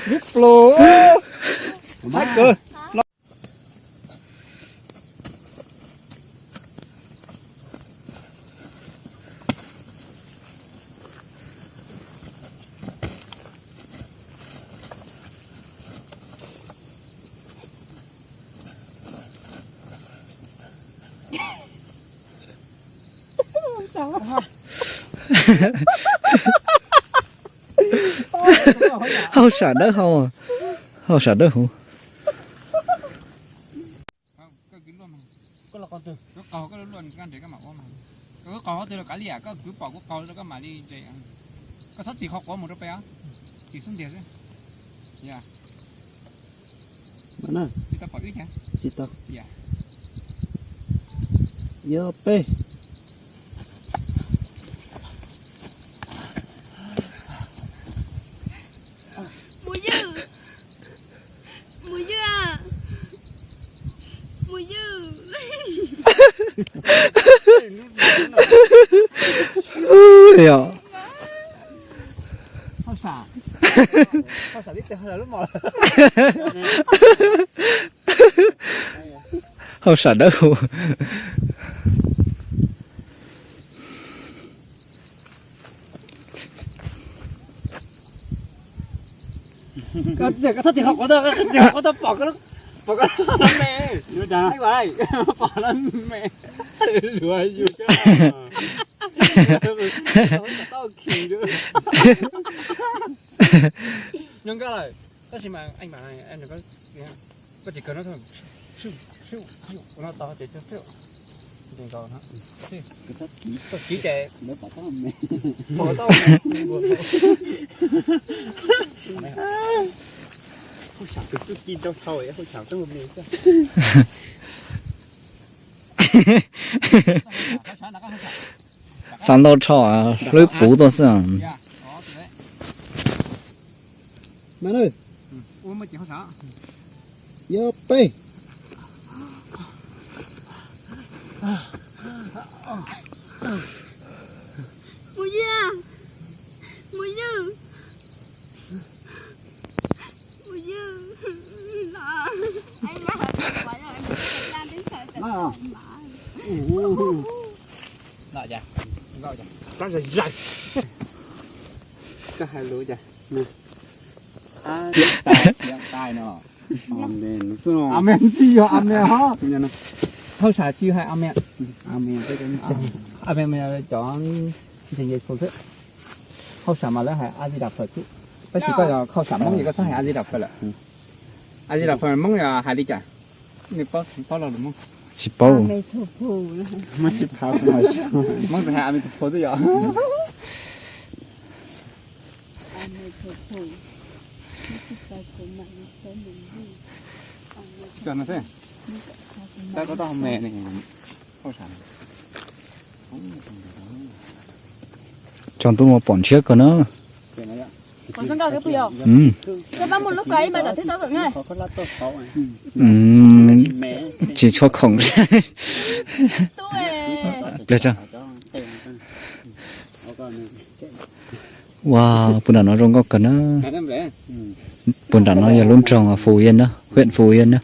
Lub plo. Mab kawg. Hauj sam dawb hau, hauj sam dawb hau. Koj qaug koj lub luaj koj nres koj mam ua mas. Koj qaug qhov twg los kav liam, koj kwv pom kuv qaug rau koj mam li nres. Koj txhob tis qhov quav mus rau pem os. Tis xub ntiag xwb. Ya. Tsis tau pom wb cas. Tsis tau. Ya. Yog peb. Mus ywg. Mus ywg. Mus ywg. Yog. Hauj sam dawb huv. Koj txhob tis qhov quav, tis qhov quav tau pom koj, pom koj me. Pom me. Luag yus coj. Tau khi. Nyob nkaj lawm, tab sis mas, koj tsis kawg no, ua no tau ces, koj kiv ces pom tau me. Hauj sam tus tub ki ntau dhau, hauj sam tub me. Xav ntau rho, hlwb puv tuaj xwb. Yog peb. Mus ywg, mus ywg, mus ywg. Koj hais lus cas? Amen xwb no. Amen tsis yog amen ho. Hauj sam tsis hais amen. Amen, amen cov ntseeg Yexus xwb. Hauj sam mas lawv hais A Di Đà Phật xwb. Tab sis koj yog hauj sam Hmoob ces koj txhob hais A Di Đà Phật lawm. A Di Đà Phật Hmoob yog hais li cas? Nej paub, paub lo lus Hmoob? Tsis paub. Hmoob tsis hais A Me Thu Phu xwb yom. Cov no xwb. Tab koj tau me ne. Cov ntuj no pom ntshiab kawg na. Tsis tshua khoom. Ua, puag nram no zoo nkauj kawg na. Puag nram no yog lub nroog Phú Yên na, huyện Phú Yên na,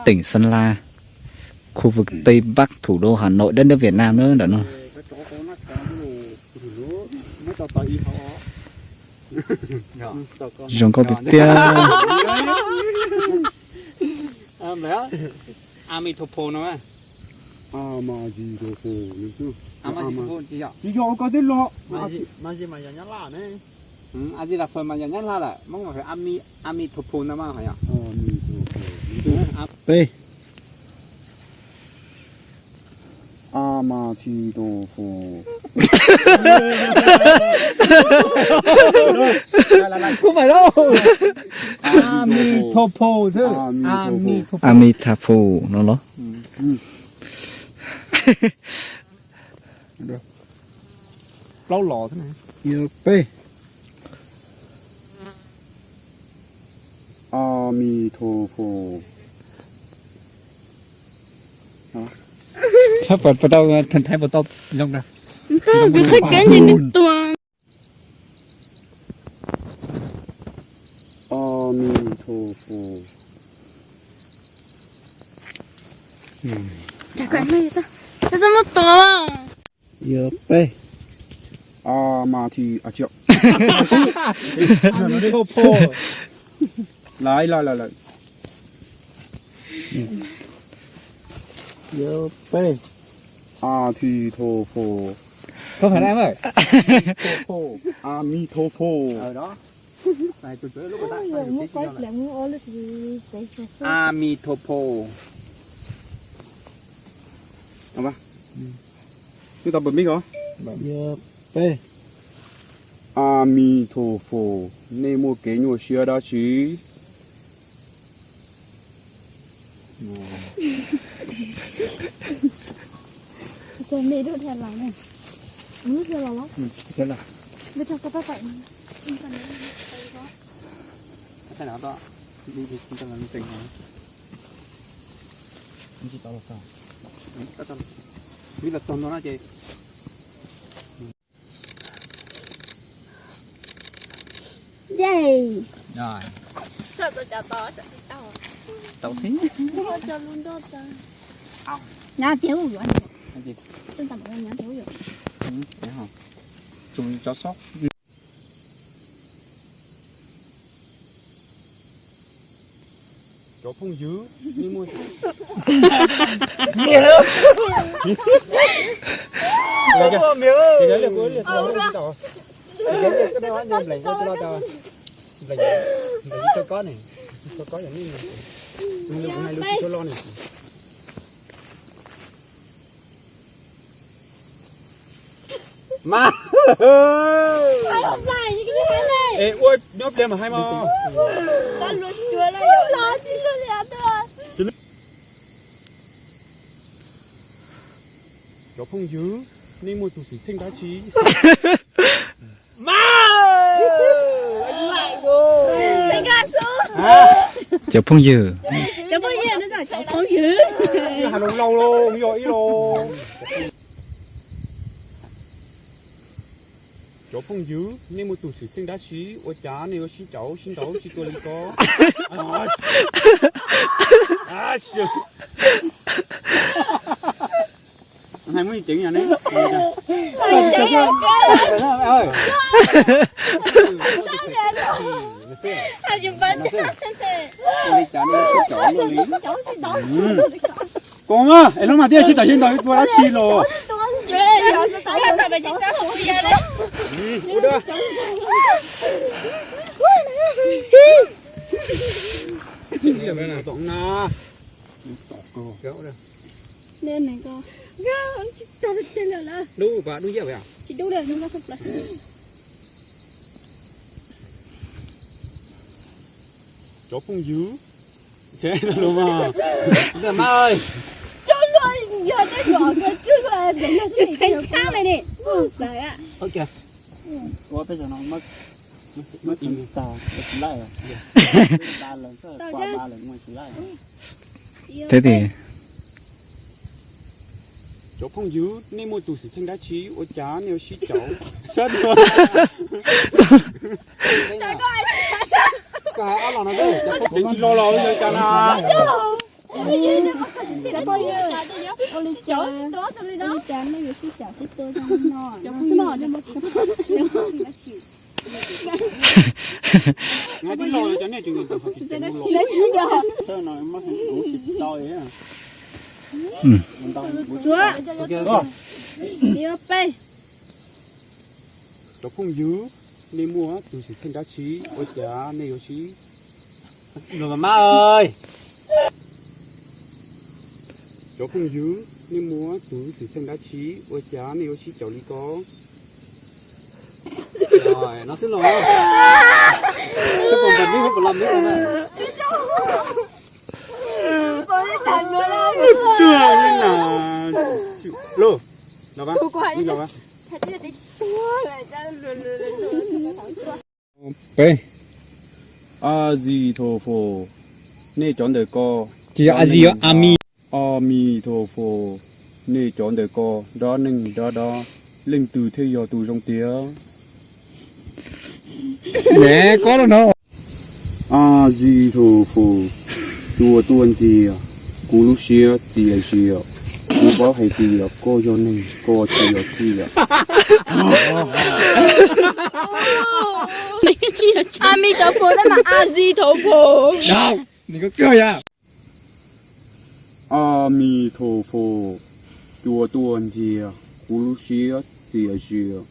tỉnh Sơn La, khu vực Tây Bắc, thủ đô Hà Nội, đất nước Việt Nam na nram no. Zoo nkauj tiag tiag. A Me Thu Phu no. Tsis yog koj twb los. A Di Đà Phật mas yog Nyab Laj lawm, Hmoob mas hais A Me Thu Phu no mas hais yom. Peb. A Ma Thi Tô Phô. Không phải đâu. A Mi Tho Phô chứ. A Mi Tho Phô. A Mi Tha Phù no los. Plaub los thiab ne. Yog peb. A Mi Tho Phô. Sab puas tau, thaij puas tau zoo na. Kuv qhib kev ntsis nws tuag. A mi tho fo. Txhob muab tua. Yog peb. A ma thi a tsi. Lawm lawm lawm lawm. Yog peb. A thi tho fo. Tho fo, a mi tho fo. A mi tho fo. Twb tau npawm mib ko. Yog peb. A mi tho fo, nej muaj kev nyuaj siab dab tsi? Tau xwb. Nyav tiag ub yuav. Nyav tiag ub yuav. Tsuas cov xob. Cov phooj ywg, nej muaj Mas, es ua nyob pliag mas hais mas. Cov phooj ywg, nej muaj tus xwm txheej dab tsi? Cov phooj ywg. Hais laus laus los yog ib los. Cov phooj ywg, nej muaj tus xwm txheej dab tsi ua cas nej yuav sib caum sib ntaus sib tua li ko? Hais muaj ceev yog ne. Ua li cas nej sib caum luaj li? Koob, es lub mas thiaj sib caum sib ntaus tua dab tsi los? Cov phooj ywg, Thiab tias, cov phooj ywg, nej muaj tus xwm txheej dab tsi ua cas nej yuav sib caum sab dua? Koj hais ob los no, cov phooj ywg los los yog cas na? Cov phooj ywg, nej muaj tus xwm txheej dab tsi ua cas nej yuav sib, cov phooj ywg, nej muaj tus xwm txheej dab tsi ua cas nej yuav sib caum li ko? No xwb los. Peb, a zis tho fos, nej cov ntawm ko, tsis yog a zis, a mi, a mi tho fos, nej cov ntawm ko dob neeg dob dob. Leej twg thiaj yog tus zoo tiag? Ne, koj no. A Di Tho Fo, tus uas tuaj ntxias kuv lub siab txias zias, kuv paub hais tias koj yog neeg, koj tsis yog tsiaj. A Mi Tho Fo, tab mas A Di Tho Fo. A Mi Tho Fo, tus uas tuaj ntxias kuv lub siab txias zias,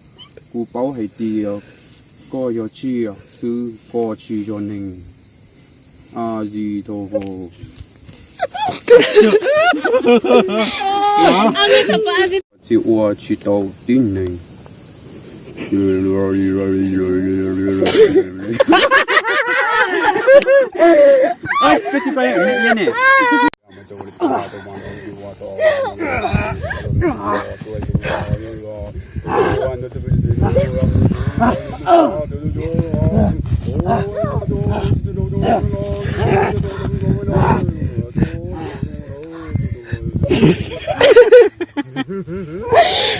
kuv paub hais tias koj yog tsiaj xwb, koj tsis yog neeg. A Di Tho Fo. Txiv ua tsis tau tib neeg.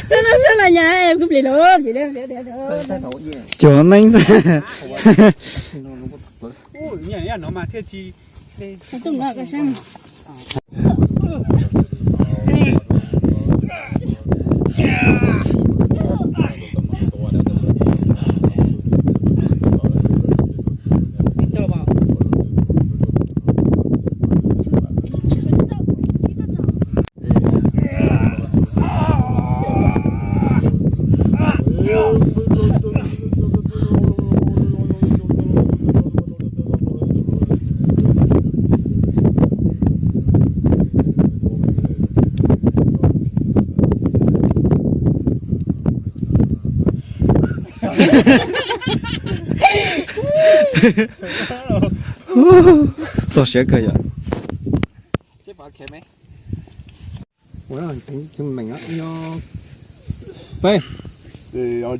Sab no sab los nyas kuv plis los. Cuag neeb xwb. Txog siab kawg yom. Ua ntxeev tsis meem nyob peb. Koj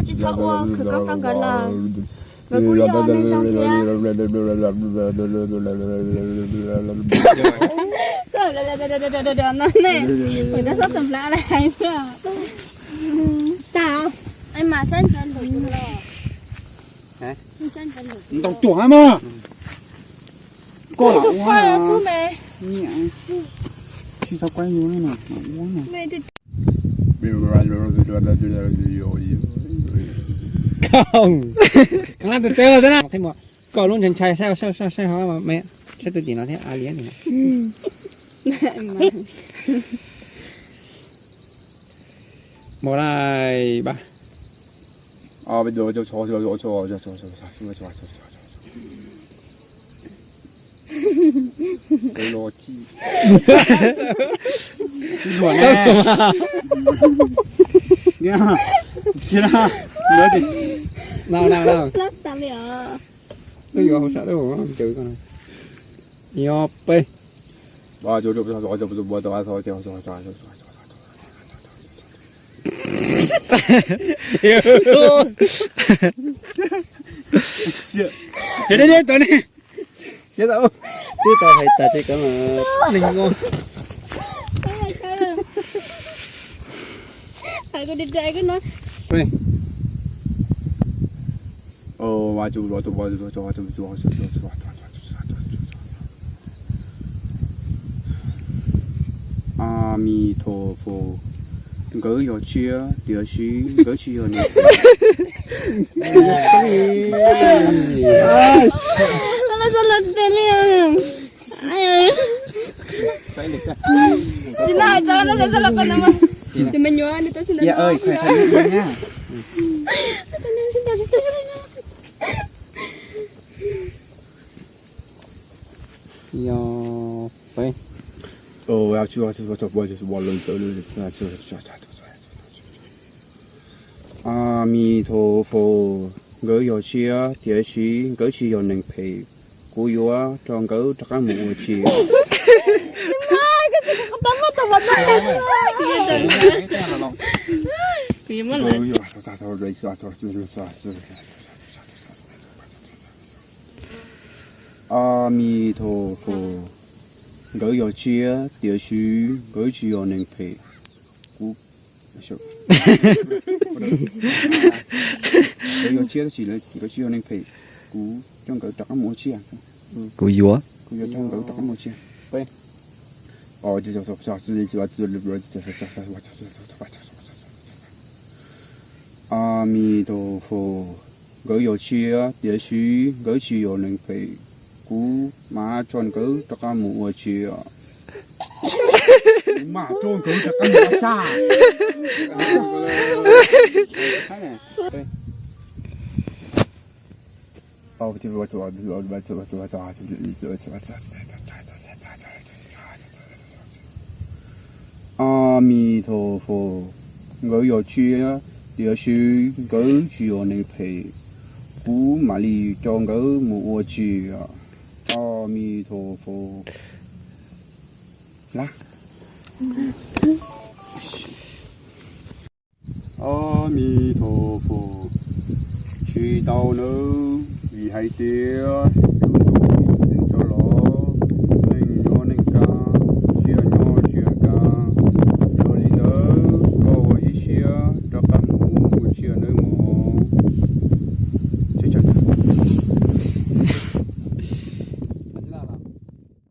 tsis txhob ua, koj tau nkawd lawm. Nkawd kuj yog neeg zoo thiab. No ne, kuv twb xob tus nplawv lawm hais xwb. Tag, es mas sab ntawd lawm. Ntau cuam mas. Koj lam ua. Tsis txhob kuab yus no, ua no. Koj tus teb xwb na. Koj lub ntshai ntshai saib saib saib saib ho me saib tus tim no thiab a liab ni. Mus lawm ba. No no no. Twb yuav hauv sam lawm, ncaws koj no. Nyob peb. Twb tau hais tas ces koj neeg nkaus. A Mi Tho Fo, nkawd yog tsiaj tiam sis nkawd tsis yog neeg. Yog peb. A Mi Tho Fo, nkawd yog tsiaj tiam sis nkawd tsis yog neeg phem. Kuv yuav rau nkawd rov qab mus ua tsiaj. Nkawd yog tsiaj, tiam sis nkawd tsis yog neeg phem. Kuv, nkawd yog tsiaj tab sis nkawd tsis yog neeg phem. Kuv coj nkawd rov qab mus ua tsiaj. Kuv yuav, kuv yuav coj nkawd rov qab mus ua tsiaj. As mis tau fo, nkawd yog tsiaj tiam sis nkawd tsis yog neeg phem. Kuv mam coj nkawd rov qab mus ua tsiaj. Kuv mam coj nkawd rov qab mus ua tsiaj. As mis tau fo, nkawd yog tsiaj tiam sis nkawd tsis yog neeg phem. Kuv mam li coj nkawd mus ua tsiaj. As mis tau fo, as mis tau fo, tsis tau nawb, vim hais tias